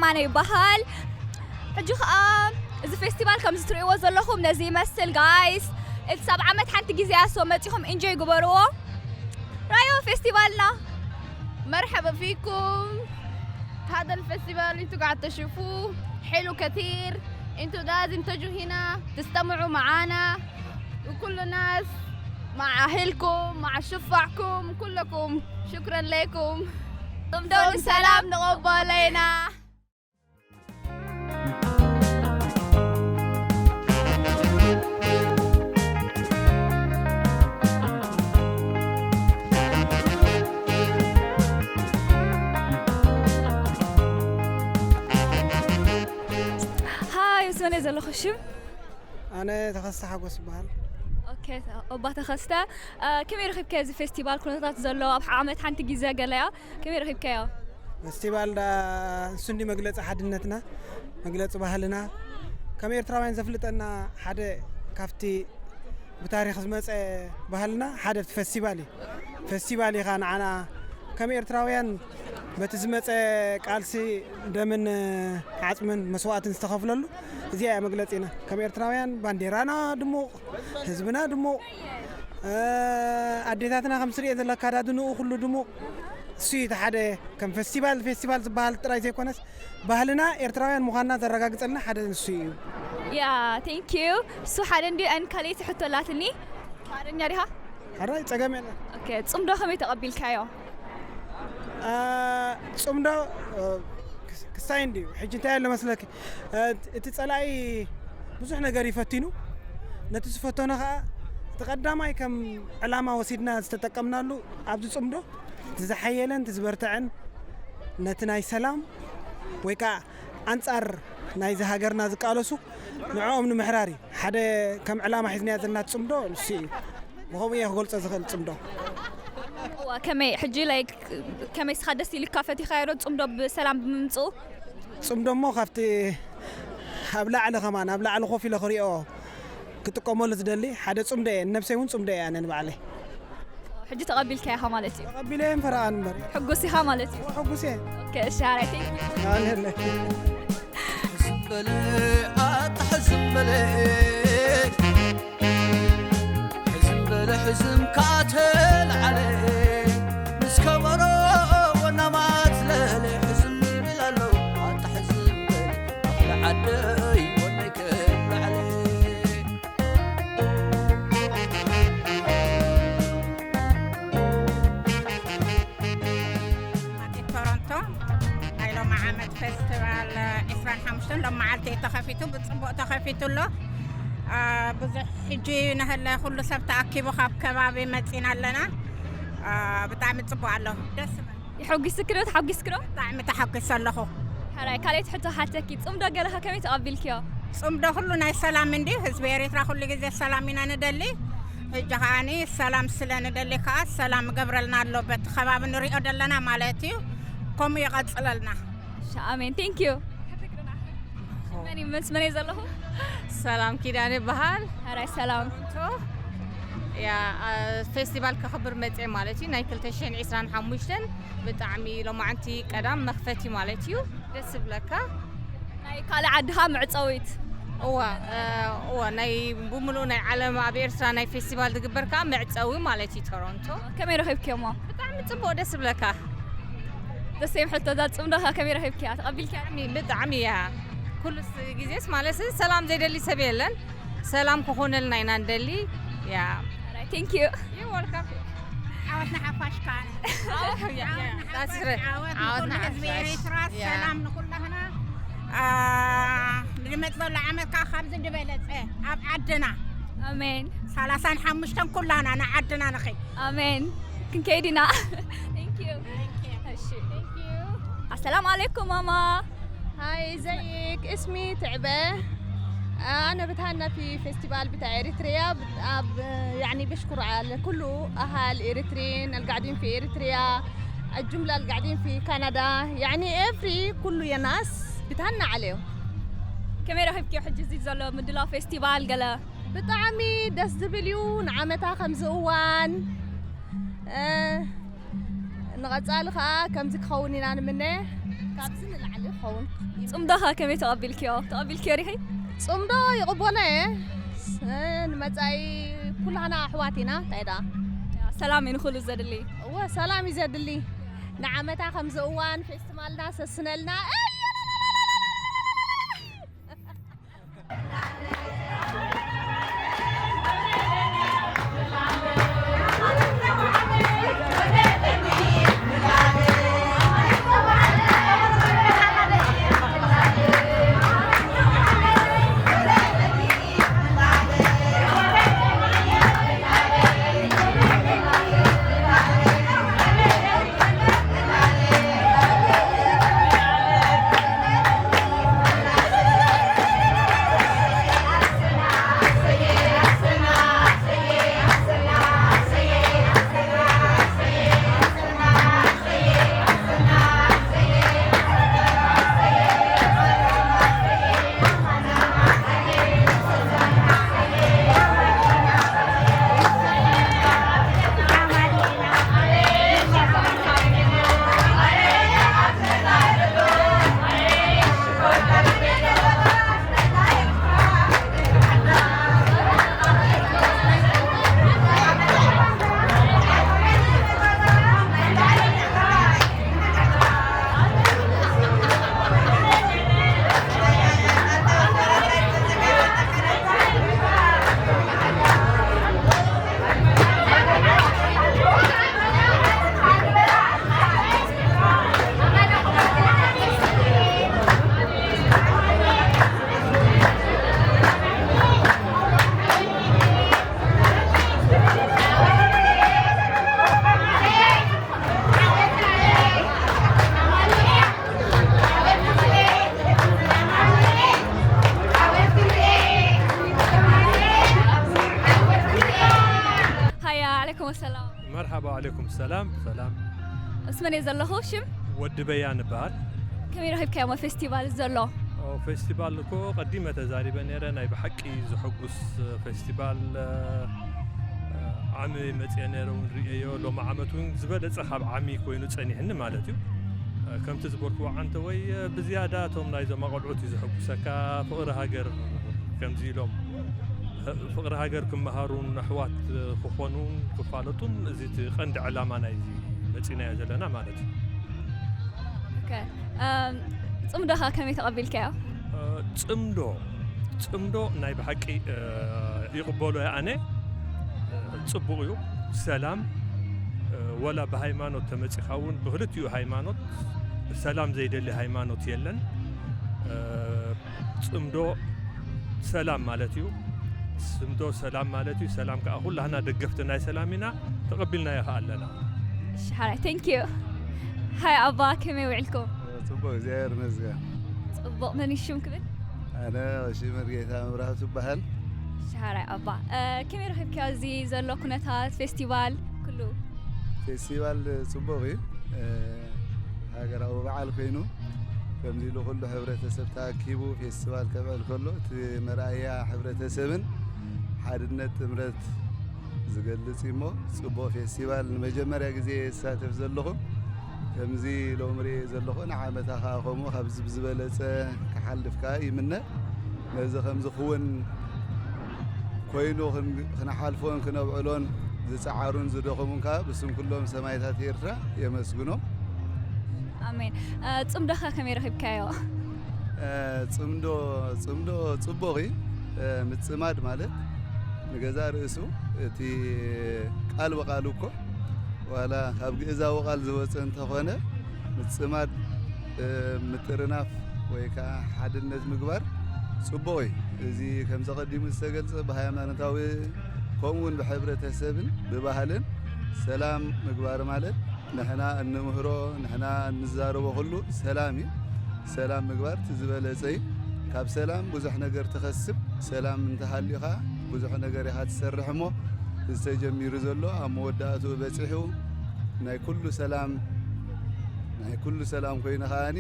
ኣነ ይበሃል። ሕጂ ኸኣ እዚ ፌስቲቫል ከም ዝትርእይዎ ዘለኹም ነዚ ይመስል ጋይስ። እቲ ሰብ ዓመት ሓንቲ ግዜ እያ፣ ሶ መጺኹም ኢንጆይ ግበርዎ። ራዮ ፌስቲቫልና። مرحبا فيكم. هذا الفستيفال انتوا قاعد تشوفوه حلو كتير. انتوا لازم تجوا هنا تستمعوا معانا، وكل الناس مع أهلكم، مع شفعكم، كلكم. شكرا لكم. صوم سلام نقبلينا. ሃይ፣ ምስ መን እየ ዘለኹ ሽም? ኣነ ተኸስተ ሓጎስ ይበሃል። ኦኬ፣ ኦባ ተኸስተ፣ እ፣ ከመይ ረኺብካዮ እዚ ፌስቲቫል? ኩነታት ዘሎ ኣብ ዓመት ሓንቲ ግዜ ገለ እያ። ከመይ ረኺብካዮ? ፌስቲቫል ዳ ንሱ እንዲ መግለፂ ሓድነትና፣ መግለፂ ባህልና፣ ከም ኤርትራውያን ዘፍልጠና ሓደ ካብቲ ብታሪኽ ዝመፀ ባህልና ሓደ ኣብቲ ፌስቲቫል እዩ። ፌስቲቫል ኢኻ ንዓና ከም ኤርትራውያን በቲ ዝመፀ ቃልሲ ደምን ዓፅምን መስዋእትን ዝተኸፍለሉ እዚኣ እያ መግለፂና። ከም ኤርትራውያን ባንዴራና ድሙቕ፣ ህዝብና ድሙቕ፣ እ፣ ኣዴታትና ከም ስርኤ ዘለ ኣካዳድንኡ ኩሉ ድሙቕ። እሱ እዩ እቲ ሓደ ከም ፌስቲቫል፣ ፌስቲቫል ዝበሃል ጥራይ ዘይኮነስ ባህልና ኤርትራውያን ምዃንና ዘረጋግጸልና ሓደ ንሱ እዩ። ያ፣ ቴንክ ዩ። እሱ ሓደ እንድዩ። ኣን ካልኣይቲ ሕቶ ኣላትኒ። ኣረኛ ዲኻ? ሕራይ፣ ጸገም የለን። ኦኬ፣ ጽምዶ ከመይ ተቐቢልካዮ? አ፣ ጽምዶ፣ እ፣ ክስ-፣ ክሳይ እንድዩ። ሕጂ እንታይ ኣሎ መስለኪ? እ፣ እቲ ጸላኢ ብዙሕ ነገር እዩ ፈቲኑ። ነቲ ዝፈተኖ ኸኣ እቲ ቀዳማይ ከም ዕላማ ወሲድና ዝተጠቀምናሉ ኣብዚ ጽምዶ፣ እቲ ዝሓየለን እቲ ዝበርትዐን ነቲ ናይ ሰላም ወይ ከኣ ኣንጻር ናይዚ ሃገርና ዝቃለሱ ንዕኦም ንምሕራር እዩ። ሓደ ከም ዕላማ ሒዝናዮ ዘለና ጽምዶ ንሱ እዩ። ብኸምኡ እየ ክገልጾ ዝኽእል ጽምዶ። እዋ፣ ከመይ ሕጂ፣ ላይክ፣ ከመይ ስኻ ደስ ኢልካ ፈቲኻዮ ዶ ጽምዶ ብሰላም ብምምጽኡ? ጽምዶ እሞ ካብቲ ኣብ ላዕሊ ከማን፣ ኣብ ላዕሊ ኮፍ ኢለ ክሪኦ ክጥቀመሉ ዝደሊ ሓደ ጽምዶ እየ። ንነብሰይ እውን ጽምዶ እየ ኣነ ንባዕለይ። ሕጂ ተቐቢልካዮ ኢኻ ማለት እዩ? ተቐቢለ እየ እምበር ኣን እምበር። ሕጉስ ኢኻ ማለት እዩ? ሕጉስ እየ። ኦኬ፣ እሺ፣ ሓራይ፣ ቴንክ ዩ። ኣነ የለ። ሕዝም በለ ኣታ ሕዝም በለ፣ ሕዝም በለ ሕዝም ካተልዓለ፣ ምስ ከበሮ ወናማት ለለ፣ ሕዝም ይብል ኣሎ ኣታ ሕዝም በለ፣ ዓደይ ወደይ ከልዓለ። ኣዴት ቶሮንቶ፣ ናይ ሎሚ ዓመት ፌስቲቫል ዒስራን ሓሙሽተን ሎም መዓልቲ እዩ ተኸፊቱ፣ ብጽቡቕ ተኸፊቱ ኣሎ። አ፣ ብዙሕ ሕጂ ነህለ ኩሉ ሰብ ተኣኪቡ ካብ ከባቢ መጺና ኣለና። አ፣ ብጣዕሚ ጽቡቕ ኣሎ። ደስ ይብል። የሐጒስኪ ዶ ተሓጒስኪ ዶ? ብጣዕሚ ተሓጒሰ ኣለኹ። ሕራይ፣ ካልኣይቲ ሕቶ ሓተኪ፣ ጽምዶ ገለኸ ከመይ ተቐቢልክዮ? ጽምዶ ኩሉ ናይ ሰላም እንድዩ። ህዝቢ ኤሪትራ ኩሉ ግዜ ሰላም ኢና ንደሊ። ሕጂ ከኣኒ ሰላም ስለ ንደሊ ከኣ ሰላም እገብረልና ኣሎ። በቲ ከባቢ ንሪኦ ደለና ማለት እዩ። ከምኡ ይቐጽለልና። እሺ፣ ኣሜን። ቴንክ ዩ። መን እዩ? ምስ መን እየ ዘለኹ? ሰላም ኪዳነ ይበሃል። ሕራይ ሰላም። ቶሮንቶ፣ ያ፣ አ፣ ፌስቲቫል ከኽብር መጽየ ማለት እዩ። ናይ ክልተ ሽሕን ዕስራን ሓሙሽተን ብጣዕሚ ሎማዕንቲ ቀዳም መኽፈቲ ማለት እዩ። ደስ ዝብለካ። ናይ ካልእ ዓድኻ መዕጸዊት? እዋ፣ እ፣ እዋ፣ ናይ ብምሉእ ናይ ዓለም ኣብ ኤርትራ ናይ ፌስቲቫል ዝግበር ከኣ መዕጸዊ ማለት እዩ ቶሮንቶ። ከመይ ረኺብክዮሞ? ብጣዕሚ ጽቡቕ፣ ደስ ዝብለካ። ዘሰይም ሕቶ፣ እዛ ጽምዶኻ ከመይ ረኺብክያ? ተቐቢልክያ? ብጣዕሚ፣ ብጣዕሚ እያ። ኩሉ ስ-፣ ግዜስ ማለት ሰላም ዘይደሊ ሰብ የለን። ሰላም ክኾነልና ኢና ንደሊ። ያ። ኦራይት፣ ቴንክ ዩ። You welcome። ዓወት ንሓፋሽ ከኣ። ያ፣ ያ። ዓወት ንሓፋሽ፣ That's right። ዓወት ዓወት ንኩሉ ህዝቢ ንሓፋሽ። ኤሪትራ፣ ያ። ሰላም ንኩላህና። አ፣ ንመጽእ ዘሎ ዓመት ከኣ ካብዚ ዝበለጸ ኣብ ዓድና። ኣሜን። ሰላሳን ሓሙሽተን ኩላና ንዓድና ንኸይድ። ኣሜን። ክንከይድ ኢና። Thank you። Thank you። እሺ። Thank you። ኣሰላም ዓለይኩም ማማ። هاي، ازيك؟ اسمي تعبة. أنا بتهنى في فيستيفال بتاع إريتريا. بت-، أب-، يعني بشكر على كل أهل إريتريين القاعدين في إريتريا، الجملة القاعدين في كندا، يعني every كل يا ناس بتهنى عليهم. ከመይ ረኺብክዮ ሕጂ እዚ ዘሎ ምድላው ፌስቲቫል ገለ? ብጣዕሚ ደስ ዝብል እዩ። ንዓመታ ከምዚ እዋን፣ እ፣ ንቐጻሊ ኸኣ ከምዚ ክኸውን ኢና ንምነ። ካብዚ ንላዕሊ ክኸውን። ጽምዶኸ ከመይ ተቐቢልክዮ? ተቐቢልክዮ ዲኺ? ጽምዶ ይቕበሎ እየ። ስ-፣ ንመጻኢ ኩላህና ኣሕዋት ኢና። እንታይ ደኣ? ሰላም እዩ ንኹሉ ዘድሊ። እወ፣ ሰላም እዩ ዘድሊ። ንዓመታ ከምዚ እዋን ፌስቲቫልና ሰስነልና። ሃያ፣ ዓለይኩም ሰላም። መርሓባ፣ ዓለይኩም ሰላም። ሰላም። ምስ መን እየ ዘለኹ? ሽም? ወዲ በያን እበሃል። ከመይ ረኺብካዮ ፌስቲቫል ዘሎ? ኦ፣ ፌስቲቫል እኮ ቀዲመ ተዛሪበ ነይረ። ናይ ብሓቂ ዘሐጉስ ፌስቲቫል፣ እ፣ ዓሚ መፅየ ነይረ እውን ርእየዮ። ሎሚ ዓመት እውን ዝበለፀ ካብ ዓሚ ኮይኑ ፀኒሕኒ ማለት እዩ። እ፣ ከምቲ ዝበልክዎ ዓንተ ወይ፣ እ፣ ብዝያዳ እቶም ናይዞም ኣቆልዑት እዩ ዘሐጉሰካ። ፍቕሪ ሃገር ከምዚ ኢሎም፣ እ፣ ፍቕሪ ሃገር ክመሃሩን ኣሕዋት ክኾኑን ክፋለጡን እዚ እቲ ቀንዲ ዕላማ ናይዚ መፂናዮ ዘለና ማለት እዩ። ኦኬ። እም፣ ጽምዶኻ ከመይ ተቐቢልካዮ? እ፣ ጽምዶ፣ ጽምዶ ናይ ብሓቂ፣ እ፣ ይቕበሎ እየ ኣነ። እ፣ ጽቡቕ እዩ። ሰላም፣ እ፣ ወላ ብሃይማኖት ተመጺኻ እውን ብክልቲኡ ሃይማኖት ሰላም ዘይደሊ ሃይማኖት የለን። እ፣ ጽምዶ ሰላም ማለት እዩ። ጽምዶ ሰላም ማለት እዩ። ሰላም ከኣ ኩላህና ደገፍቲ ናይ ሰላም ኢና፣ ተቐቢልናዮ ከኣ ኣለና። እሺ፣ ሓራይ፣ thank you። ሃይ ኣባ፣ ከመይ ውዒልኩም? ጽቡቕ፣ እግዚኣብሔር ይመስገን። ጽቡቕ፣ መን እዩ ሽም ክብል? ኣነ ቀሺ መርጌታ መብራህቱ እበሃል። እሺ፣ ሓራይ ኣባ፣ እ፣ ከመይ ረኺብካዮ እዚ ዘሎ ኩነታት ፌስቲቫል ኩሉ? ፌስቲቫል ጽቡቕ እዩ። እ፣ ሃገራዊ በዓል ኮይኑ፣ ከምዚ ኢሉ ኩሉ ሕብረተሰብ ተኣኪቡ ፌስቲቫል ከብዕል ከሎ፣ እቲ መርኣያ ሕብረተሰብን ሓድነት ጥምረት ዝገልጽ እዩ እሞ፣ ጽቡቕ ፌስቲቫል። ንመጀመርያ ግዜ እሳተፍ ዘለኹ። ከምዚ ሎሚ ርእየ ዘለኹ፣ ንዓመታ ከኣ ከምኡ ካብዚ ብዝበለጸ ክሓልፍ ከኣ ይምነ። ነዚ ከምዚ ክውን ኮይኑ ክን-፣ ክንሓልፎን ክነብዕሎን ዝጸዓሩን ዝደኸሙን ከኣ ብስም ኩሎም ሰማይታት ኤርትራ የመስግኖም። ኣሜን። እ፣ ጽምዶኸ ከመይ ረኺብካዮ? እ፣ ጽምዶ፣ ጽምዶ ጽቡቕ እዩ። እ፣ ምጽማድ ማለት ንገዛእ ርእሱ እቲ ቃል ብቓሉ እኮ ዋላ ካብ ግእዛዊ ቃል ዝወጸ እንተኾነ፣ ምጽማድ፣ እ፣ ምጥርናፍ ወይ ከኣ ሓድነት ምግባር ጽቡቕ እዩ። እዚ ከምዚ ቀዲሙ ዝተገልጸ ብሃይማኖታዊ ከምኡ እውን ብሕብረተሰብን ብባህልን ሰላም ምግባር ማለት ንሕና እንምህሮ፣ ንሕና እንዛረቦ ኩሉ ሰላም እዩ። ሰላም ምግባር እቲ ዝበለጸ እዩ። ካብ ሰላም ብዙሕ ነገር ትኸስብ። ሰላም እንተሃልዩ ኸኣ ብዙሕ ነገር ኢኻ ትሰርሕ እሞ፣ እዚ ተጀሚሩ ዘሎ ኣብ መወዳእትኡ በጺሑ ናይ ኩሉ ሰላም፣ ናይ ኩሉ ሰላም ኮይኑ ኸኣኒ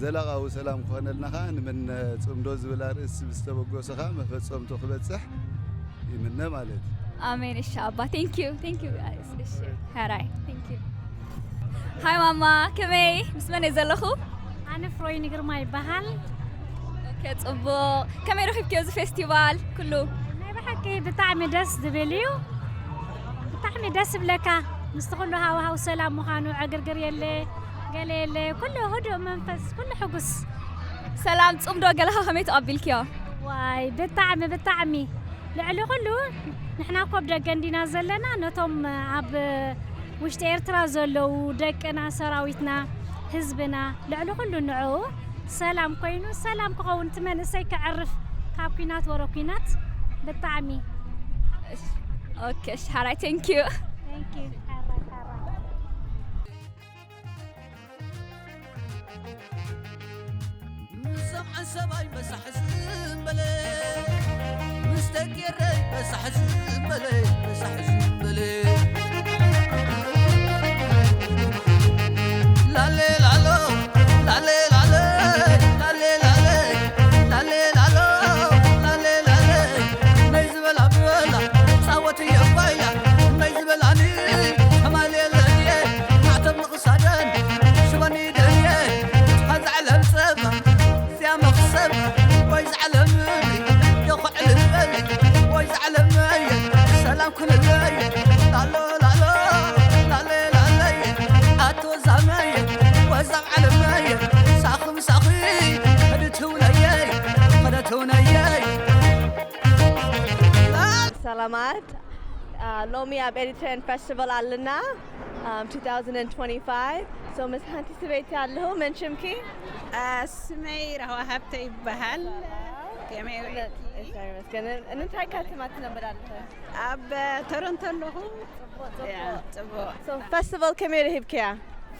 ዘላቓዊ ሰላም ክኾነልና ኸኣ ንምነ። ጽምዶ ዝብል ኣርእስቲ ብዝተበገሱ ኸኣ መፈጸምቱ ክበጽሕ ይምነ ማለት እዩ። ኣሜን። እሺ ኣባ፣ thank you፣ thank you guys። እሺ፣ ሕራይ፣ thank you። ሃይ ማማ፣ ከመይ? ምስ መን እየ ዘለኹ? ኣነ ፍሮይኒ ግርማ ይበሃል። ኦኬ፣ ጽቡቕ። ከመይ ረኺብክዮ እዚ ፌስቲቫል ኩሉ? ናይ ብሓቂ ብጣዕሚ ደስ ዝብል እዩ። ብጣዕሚ ደስ ይብለካ፣ ምስቲ ኩሉ ሃዋሃው ሰላም ምዃኑ፣ ዕግርግር የለ፣ ገለ የለ፣ ኩሉ ህዱእ መንፈስ፣ ኩሉ ሕጉስ። ሰላም፣ ጽምዶ ገለኻ ከመይ ተቐቢልክዮ? ዋይ፣ ብጣዕሚ ብጣዕሚ፣ ልዕሊ ኩሉ ንሕና እኮ ኣብ ደገ እንዲና ዘለና፣ ነቶም ኣብ ውሽጢ ኤርትራ ዘለዉ ደቅና፣ ሰራዊትና፣ ህዝብና፣ ልዕሊ ኩሉ ንዕኡ ሰላም ኮይኑ፣ ሰላም ክኸውን፣ እቲ መንእሰይ ከዕርፍ ካብ ኲናት ወረ ኲናት። ብጣዕሚ ኦኬ፣ እሺ፣ ሓራይ፣ thank you። Thank you። ሓራይ ሓራይ። ምስ ሰብዓን ሰባይ መሳሕ ዝም በለ፣ ምስ ደቂ ኤረይ መሳሕ ዝም በለ፣ መሳሕ ዝም በለ። ላሌ ላሎ፣ ላሌ ላለ፣ ላሌ ላለ፣ ላሌ ላሎ፣ ላሌ ላለ። መይ ዝበላ ብበላ ጻወት እየ ባይላ፣ መይ ዝበላኒ ከማል የለን እየ፣ ማዕተብ ንቕሳደን ሽበኒ ደልየ፣ ኸዛ ዓለም ጸባ እዚኣ መኽሰብ ወይ ዝዓለም ምድሪ የኾዕል በሊ ወይ ዝዓለም መየ ሰላም ኩንለየ ላሎ ላሎ ላለ ላለየ ኣቶ ዛመየ ወዛብ ዓለመየ ሳኺ ምሳኺ ኸደትውነየ ኸደትውነየ ሰላማት ሎሚ ኣብ ኤሪትራያን ፈስቲቫል ኣለና። um, two thousand twenty-five so ምስ ሓንቲ ሰበይቲ ኣለኹ። መን ሽምኪ? ስመይ ራህዋ ሃብተ ይበሃል። ከመይ ውዒልኪ? ይመስገን። እንታይ ከተማ ትነብር ኣለኸ? ኣብ ቶሮንቶ ኣለኹ። ጽቡቕ። ፈስቲቫል ከመይ ረሂብክያ?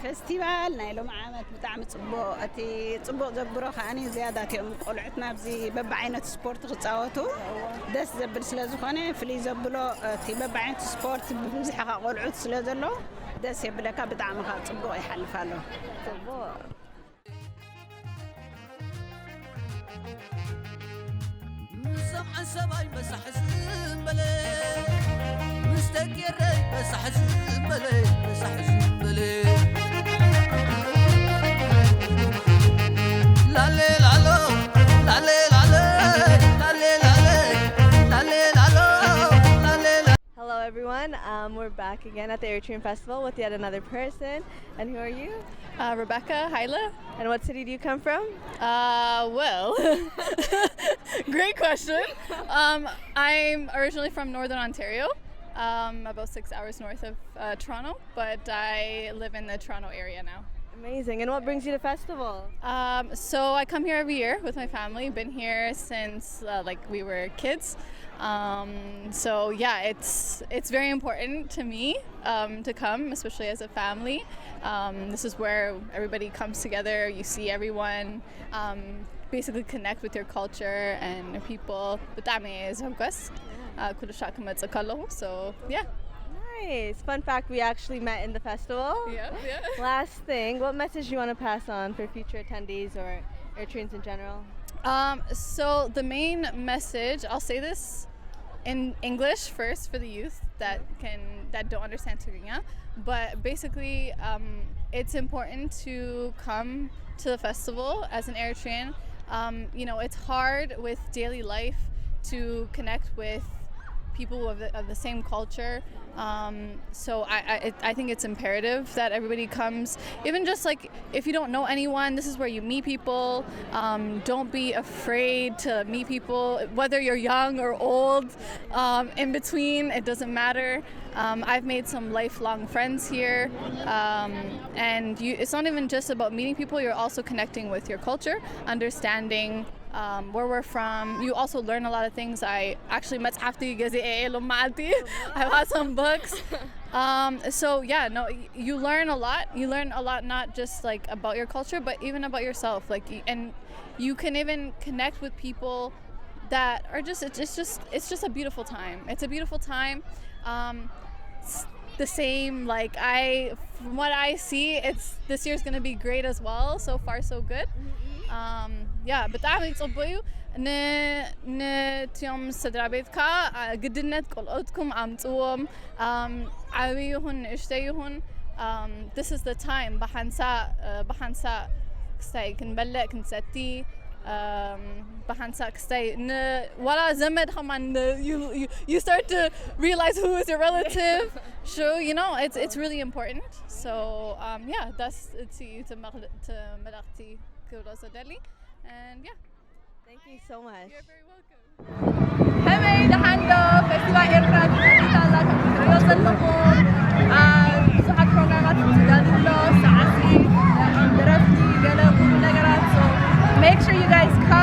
ፈስቲቫል ናይ ሎም ዓመት ብጣዕሚ ጽቡቕ። እቲ ጽቡቕ ዘብሎ ከኣኒ ዝያዳ እቲኦም ቆልዑትና ኣብዚ በብዓይነቱ ስፖርት ክጻወቱ ደስ ዘብል ስለ ዝኾነ፣ ፍልይ ዘብሎ እቲ በብዓይነቱ ስፖርት ብብዝሒ ቆልዑት ስለ ዘሎ ደስ የብለካ። ብጣዕሚ ካብ ጽቡቕ ይሓልፍ ኣሎ። ጽቡቕ። ምስ ሰብዓን ሰባይ መሳሕ ዝም በለ፣ ምስ ደቂ ኤረይ መሳሕ ዝም በለ፣ መሳሕ ዝም በለ። ላሌ ላሎ፣ ላሌ ላለ፣ ላሌ ላለ፣ ላሌ ላሎ፣ ላሌ ላ- Hello, everyone. Um, we're back again at the Eritrean Festival with yet another person. And who are you? Uh, Rebecca Hyla. And what city do you come from? Uh, well, great question. Um, I'm originally from Northern Ontario, um, about six hours north of uh, Toronto, but I live in the Toronto area now. Amazing. And what brings you to festival? Um, so I come here every year with my family. Been here since uh, like we were kids. Um, so yeah, it's it's very important to me um, to come, especially as a family. Um, this is where everybody comes together. You see everyone. Um, basically connect with your culture and your people. ብጣዕሚ እየ ዘሕጎስ ኩሉ ሻዕ ክመፅእ ከለኹ። So yeah. Nice. Fun fact, we actually met in the festival. Yeah, yeah. Last thing, what message do you want to pass on for future attendees or Eritreans in general? Um, so the main message, I'll say this in English first for the youth that can that don't understand Tigrinya. But basically, um, it's important to come to the festival as an Eritrean. Um, you know, it's hard with daily life to connect with people of the, of the same culture. Um, so I, I, it, I think it's imperative that everybody comes, even just like if you don't know anyone, this is where you meet people. Um, don't be afraid to meet people, whether you're young or old, um, in between, it doesn't matter. Um, I've made some lifelong friends here, um, and you, it's not even just about meeting people, you're also connecting with your culture, understanding um, where we're from. You also learn a lot of things. I actually መጽሓፍቲ ገዚኤ እየ ሎም መዓልቲ. I bought some books. Um, so yeah, no, y- you learn a lot. You learn a lot, not just like about your culture, but even about yourself. Like, y- and you can even connect with people that are just it's, it's just it's just a beautiful time. It's a beautiful time. Um, it's the same, like, I from what I see, it's this year's gonna be great as well. So far, so good. Um, yeah, ብጣዕሚ ጽቡቅ እዩ። ን ንእቲኦም ስድራ ቤትካ ግድነት ቆልዑትኩም ኣምጽዎም። Um, ዓብዪ ይኹን ንእሽተይ ይኹን, um, this is the time ብሓንሳእ ብሓንሳእ ክስታይ ክንበልዕ ክንሰቲ ብሓንሳእ ክስታይ ዋላ ዘመድ ከማን you start to realize who is your relative so you know it's it's really important so um yeah that's እቲ መልእኽቲ ክብሎ ዝደሊ and yeah Thank you so much. You're very welcome. ከመይ ደሓን ዶ? ፌስቲቫል ኤርትራ ተኸፊታ ኣላ። ከም ትርእዮ ዘለኹም ኣብ ብዙሓት ፕሮግራማት ተዳልዩ ኣሎ። ሳዕስዒት፣ ደረፍቲ፣ ገለ ኩሉ ነገራት። So make sure you guys come.